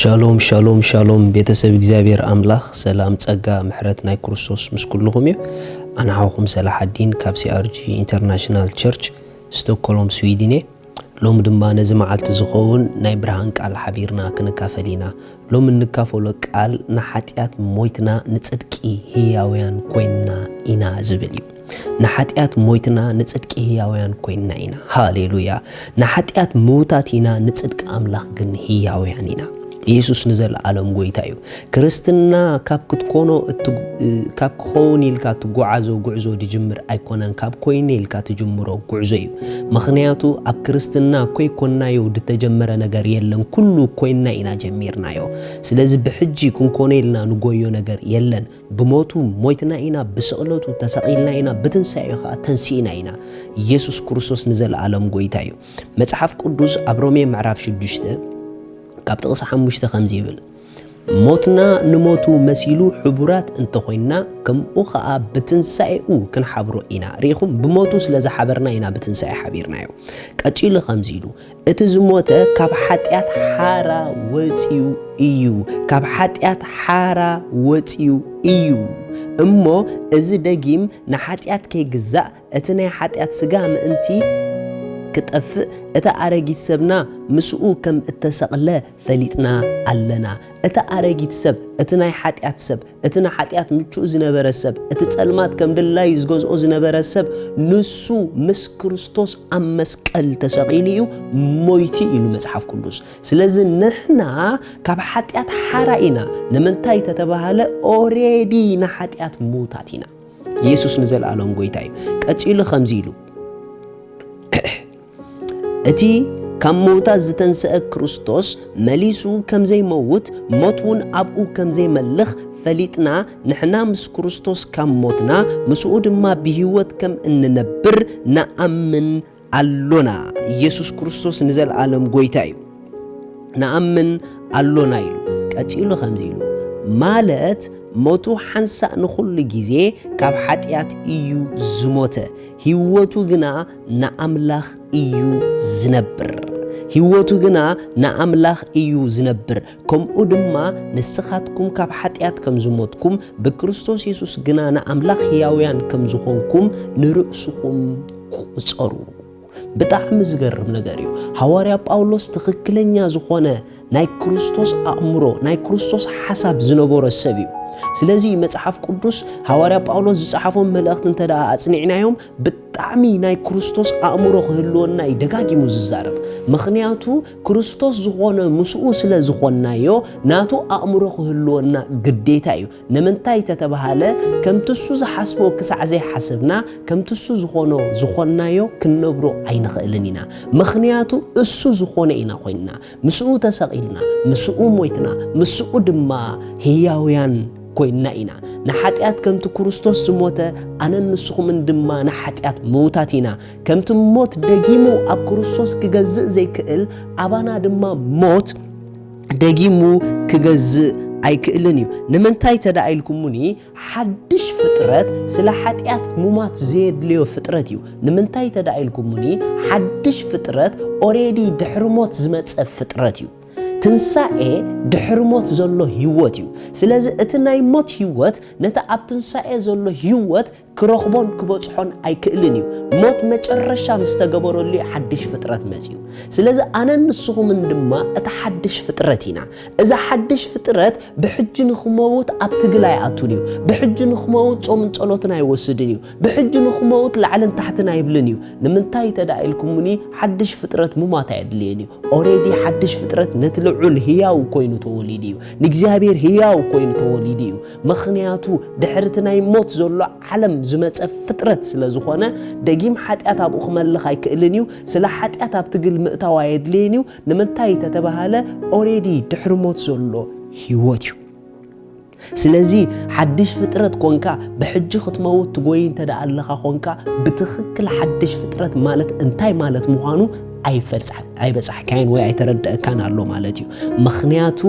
ሻሎም ሻሎም ሻሎም፣ ቤተሰብ እግዚኣብሔር ኣምላኽ፣ ሰላም፣ ጸጋ፣ ምሕረት ናይ ክርስቶስ ምስ ኩልኹም እዩ። ኣነ ሓውኹም ሰላሓዲን ካብ C R G International Church ስቶክሆልም ስዊድን እየ። ሎሚ ድማ ነዚ መዓልቲ ዝኸውን ናይ ብርሃን ቃል ሓቢርና ክንካፈል ኢና። ሎሚ እንካፈሎ ቃል፣ ንሓጢኣት ሞይትና ንጽድቂ ህያውያን ኮይንና ኢና ዝብል እዩ። ንሓጢኣት ሞይትና ንጽድቂ ህያውያን ኮይንና ኢና። ሃሌሉያ! ንሓጢኣት ምዉታት ኢና፣ ንጽድቂ ኣምላኽ ግን ህያውያን ኢና። የሱስ ንዘለኣለም ጎይታ እዩ። ክርስትና ካብ ክትኮኖ እትግ-፣ ካብ ክኸውን ኢልካ ትጓዓዞ ጉዕዞ ድጅምር ኣይኮነን፣ ካብ ኮይነ ኢልካ ትጅምሮ ጉዕዞ እዩ። ምኽንያቱ ኣብ ክርስትና ኮይኮናዮ ድተጀመረ ነገር የለን፣ ኩሉ ኮይና ኢና ጀሚርናዮ። ስለዚ ብሕጂ ክንኮኖ ኢልና ንጎዮ ነገር የለን። ብሞቱ ሞይትና ኢና፣ ብስቕለቱ ተሰቒልና ኢና፣ ብትንሳኤኡ ኸኣ ተንሲእና ኢና። ኢየሱስ ክርስቶስ ንዘለኣለም ጎይታ እዩ። መጽሓፍ ቅዱስ ኣብ ሮሜ ምዕራፍ ሽዱሽተ ካብ ጥቕሲ ሓሙሽተ ከምዚ ይብል፣ "ሞትና ንሞቱ መሲሉ ሕቡራት እንተኾይንና፣ ከምኡ ኸኣ ብትንሳኤኡ ክንሓብሮ ኢና።" ርኢኹም፣ ብሞቱ ስለ ዝሓበርና ኢና ብትንሳኤ ሓቢርናዮ። ቀጺሉ ከምዚ ኢሉ፣ "እቲ ዝሞተ ካብ ሓጢኣት ሓራ ወጺኡ እዩ፣ ካብ ሓጢኣት ሓራ ወጺኡ እዩ። እሞ እዚ ደጊም ንሓጢኣት ከይግዛእ፣ እቲ ናይ ሓጢኣት ስጋ ምእንቲ ክጠፍእ፣ እቲ ኣረጊት ሰብና ምስኡ ከም እተሰቕለ ፈሊጥና ኣለና። እቲ ኣረጊት ሰብ፣ እቲ ናይ ሓጢኣት ሰብ፣ እቲ ንሓጢኣት ምቹእ ዝነበረ ሰብ፣ እቲ ጸልማት ከም ድላዩ ዝገዝኦ ዝነበረ ሰብ፣ ንሱ ምስ ክርስቶስ ኣብ መስቀል ተሰቒሉ እዩ፣ ሞይቱ" ኢሉ መጽሓፍ ቅዱስ። ስለዚ ንሕና ካብ ሓጢኣት ሓራ ኢና። ንምንታይ ተተባሃለ፣ ኦሬዲ ንሓጢኣት ምዉታት ኢና። ኢየሱስ ንዘለኣለም ጎይታ እዩ። ቀጺሉ ከምዚ ኢሉ፣ "እቲ ካብ ምዉታት ዝተንስአ ክርስቶስ መሊሱ ከም ዘይመውት፣ ሞት እውን ኣብኡ ከም ዘይመልኽ ፈሊጥና፣ ንሕና ምስ ክርስቶስ ካብ ሞትና፣ ምስኡ ድማ ብህይወት ከም እንነብር ንኣምን ኣሎና።" ኢየሱስ ክርስቶስ ንዘለኣለም ጎይታ እዩ። "ንኣምን ኣሎና" ኢሉ። ቀጺሉ ከምዚ ኢሉ፣ ማለት ሞቱ ሓንሳእ ንኹሉ ግዜ ካብ ሓጢኣት እዩ ዝሞተ፣ ህይወቱ ግና ንኣምላኽ እዩ ዝነብር። ህይወቱ ግና ንኣምላኽ እዩ ዝነብር። ከምኡ ድማ ንስኻትኩም ካብ ሓጢኣት ከም ዝሞትኩም፣ ብክርስቶስ የሱስ ግና ንኣምላኽ ህያውያን ከም ዝኾንኩም ንርእስኹም ቁጸሩ። ብጣዕሚ ዝገርም ነገር እዩ። ሃዋርያ ጳውሎስ ትኽክለኛ ዝኾነ ናይ ክርስቶስ ኣእምሮ፣ ናይ ክርስቶስ ሓሳብ ዝነበሮ ሰብ እዩ። ስለዚ መጽሓፍ ቅዱስ ሃዋርያ ጳውሎስ ዝጸሓፎም መልእኽቲ እንተ ደኣ ኣጽኒዕናዮም፣ ብጣዕሚ ናይ ክርስቶስ ኣእምሮ ክህልወና እዩ ደጋጊሙ ዝዛረብ። ምኽንያቱ ክርስቶስ ዝኾነ ምስኡ ስለ ዝኾንናዮ፣ ናቱ ኣእምሮ ክህልወና ግዴታ እዩ። ንምንታይ ተተባሃለ፣ ከምቲ እሱ ዝሓስቦ ክሳዕ ዘይሓሰብና፣ ከምቲ እሱ ዝኾኖ ዝኾንናዮ ክንነብሮ ኣይንኽእልን ኢና። ምኽንያቱ እሱ ዝኾነ ኢና ኮይንና፣ ምስኡ ተሰቒልና፣ ምስኡ ሞይትና፣ ምስኡ ድማ ህያውያን ኮይንና ኢና። ንሓጢኣት ከምቲ ክርስቶስ ዝሞተ፣ ኣነን ንስኹምን ድማ ንሓጢኣት ምዉታት ኢና። ከምቲ ሞት ደጊሙ ኣብ ክርስቶስ ክገዝእ ዘይክእል፣ ኣባና ድማ ሞት ደጊሙ ክገዝእ ኣይክእልን እዩ። ንምንታይ ተደኣ ኢልኩሙኒ፣ ሓድሽ ፍጥረት ስለ ሓጢኣት ሙማት ዘየድልዮ ፍጥረት እዩ። ንምንታይ ተደኣ ኢልኩሙኒ፣ ሓድሽ ፍጥረት ኦሬዲ ድሕሪ ሞት ዝመጸ ፍጥረት እዩ። ትንሳኤ ድሕሪ ሞት ዘሎ ህይወት እዩ። ስለዚ እቲ ናይ ሞት ህይወት ነቲ ኣብ ትንሳኤ ዘሎ ህይወት ክረኽቦን ክበጽሖን ኣይክእልን እዩ። ሞት መጨረሻ ምስ ተገበረሉ እዩ ሓድሽ ፍጥረት መጺኡ። ስለዚ ኣነን ንስኹምን ድማ እቲ ሓድሽ ፍጥረት ኢና። እዚ ሓድሽ ፍጥረት ብሕጂ ንኽመውት ኣብ ትግል ኣይኣቱን እዩ። ብሕጂ ንኽመውት ጾምን ጸሎትን ኣይወስድን እዩ። ብሕጂ ንኽመውት ላዕልን ታሕትን ኣይብልን እዩ። ንምንታይ ተደኣ ኢልኩምኒ፣ ሓድሽ ፍጥረት ምሟት ኣየድልየን እዩ። ኦሬዲ ሓድሽ ፍጥረት ነቲ ልዑል ህያው ኮይኑ ተወሊዱ እዩ። ንእግዚኣብሔር ህያው ኮይኑ ተወሊዱ እዩ። ምኽንያቱ ድሕሪ እቲ ናይ ሞት ዘሎ ዓለም ዝመጸ ፍጥረት ስለ ዝኾነ፣ ደጊም ሓጢኣት ኣብኡ ክመልኽ ኣይክእልን እዩ። ስለ ሓጢኣት ኣብ ትግል ምእታው ኣየድልየን እዩ። ንምንታይ ተተባሃለ፣ ኦሬዲ ድሕሪ ሞት ዘሎ ህይወት እዩ። ስለዚ ሓድሽ ፍጥረት ኮንካ፣ ብሕጂ ክትመውት ትጎይ እንተ ደኣ ኣለኻ ኮንካ፣ ብትኽክል ሓድሽ ፍጥረት ማለት እንታይ ማለት ምዃኑ ኣይፈልጽሓን። ኣይበጻሕካዮን ወይ ኣይተረድኣካን ኣሎ ማለት እዩ። ምኽንያቱ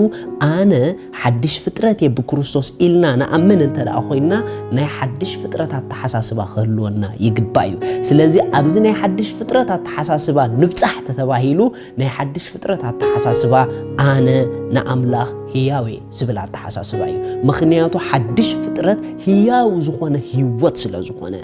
ኣነ ሓድሽ ፍጥረት እየ ብክርስቶስ ኢልና ንኣምን እንተ ደኣ ኮይንና፣ ናይ ሓድሽ ፍጥረት ኣተሓሳስባ ክህልወና ይግባእ እዩ። ስለዚ ኣብዚ ናይ ሓድሽ ፍጥረት ኣተሓሳስባ ንብጻሕ ተተባሂሉ፣ ናይ ሓድሽ ፍጥረት ኣተሓሳስባ ኣነ ንኣምላኽ ህያው እየ ዝብል ኣተሓሳስባ እዩ። ምኽንያቱ ሓድሽ ፍጥረት ህያው ዝኾነ ህይወት ስለ ዝኾነ፣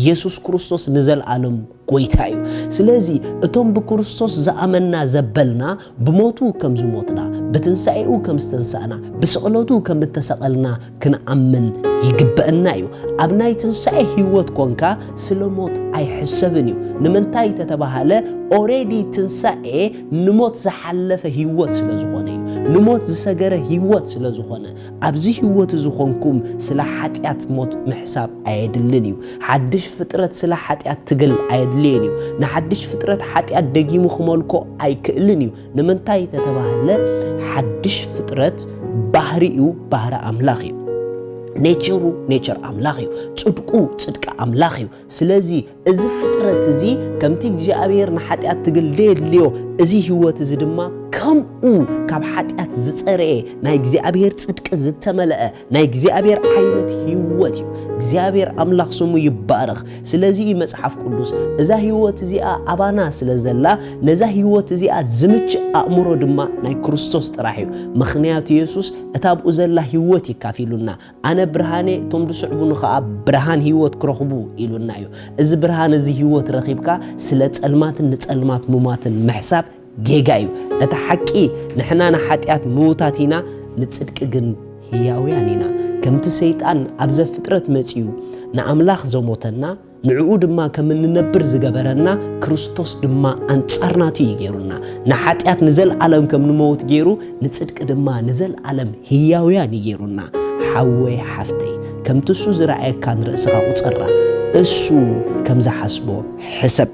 የሱስ ክርስቶስ ንዘለኣለም ጎይታ እዩ። ስለዚ እቶም ብክርስቶስ ዝኣመንና ዘበልና፣ ብሞቱ ከም ዝሞትና፣ ብትንሳኤኡ ከም ዝተንሳእና፣ ብስቕለቱ ከም እተሰቐልና ክንኣምን ይግበአና እዩ። ኣብ ናይ ትንሳኤ ህይወት ኮንካ ስለ ሞት ኣይሕሰብን እዩ። ንምንታይ ተተባሃለ፣ ኦሬዲ ትንሳኤ ንሞት ዝሓለፈ ህይወት ስለ ዝኾነ እዩ። ንሞት ዝሰገረ ህይወት ስለ ዝኾነ፣ ኣብዚ ህይወት እዚ ኾንኩም ስለ ሓጢኣት ሞት ምሕሳብ ኣየድልን እዩ። ሓድሽ ፍጥረት ስለ ሓጢኣት ትግል ኣየድልየን እዩ። ንሓድሽ ፍጥረት ሓጢኣት ደጊሙ ክመልኮ ኣይክእልን እዩ። ንምንታይ ተተባህለ፣ ሓድሽ ፍጥረት ባህሪኡ ባህሪ ኣምላኽ እዩ። ኔቸሩ ኔቸር ኣምላኽ እዩ። ጽድቁ ጽድቂ ኣምላኽ እዩ። ስለዚ እዚ ፍጥረት እዚ ከምቲ እግዚኣብሔር ንሓጢኣት ትግል ደየድልዮ፣ እዚ ህይወት እዚ ድማ ከምኡ ካብ ሓጢኣት ዝጸረየ፣ ናይ እግዚኣብሔር ጽድቂ ዝተመልአ፣ ናይ እግዚኣብሔር ዓይነት ህይወት እዩ። እግዚኣብሔር ኣምላኽ ስሙ ይባረኽ። ስለዚ እዩ መጽሓፍ ቅዱስ እዛ ህይወት እዚኣ ኣባና ስለ ዘላ፣ ነዛ ህይወት እዚኣ ዝምችእ ኣእምሮ ድማ ናይ ክርስቶስ ጥራሕ እዩ። ምኽንያቱ የሱስ እታ ኣብኡ ዘላ ህይወት ይካፊሉና። "ኣነ ብርሃን እየ፣ እቶም ዝስዕቡኒ ኸኣ ብርሃን ህይወት ክረኽቡ" ኢሉና እዩ። እዚ ብርሃን እዚ ህይወት ረኺብካ ስለ ጸልማትን ንጸልማት ምሟትን ምሕሳብ ጌጋ እዩ። እቲ ሓቂ ንሕና ንሓጢኣት ምዉታት ኢና፣ ንጽድቂ ግን ህያውያን ኢና። ከምቲ ሰይጣን ኣብ ዘፍጥረት መጺኡ ንኣምላኽ ዘሞተና፣ ንዕኡ ድማ ከም እንነብር ዝገበረና፣ ክርስቶስ ድማ ኣንጻር ናቱ እዩ ገይሩና። ንሓጢኣት ንዘለኣለም ከም ንመውት ገይሩ፣ ንጽድቂ ድማ ንዘለኣለም ህያውያን እዩ ገይሩና። ሓወይ ሓፍተይ፣ ከምቲ እሱ ዝረኣየካ ንርእስኻ ቁጸራ። እሱ ከም ዝሓስቦ ሕሰብ።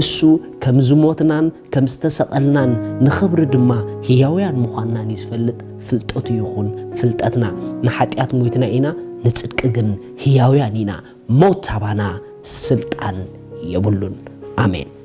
እሱ ከም ዝሞትናን ከም ዝተሰቐልናን ንኽብሪ ድማ ህያውያን ምዃንናን እዩ ዝፈልጥ። ፍልጠቱ ይኹን ፍልጠትና። ንሓጢኣት ሞይትና ኢና፣ ንጽድቂ ግን ህያውያን ኢና። ሞት ኣባና ስልጣን የብሉን። ኣሜን።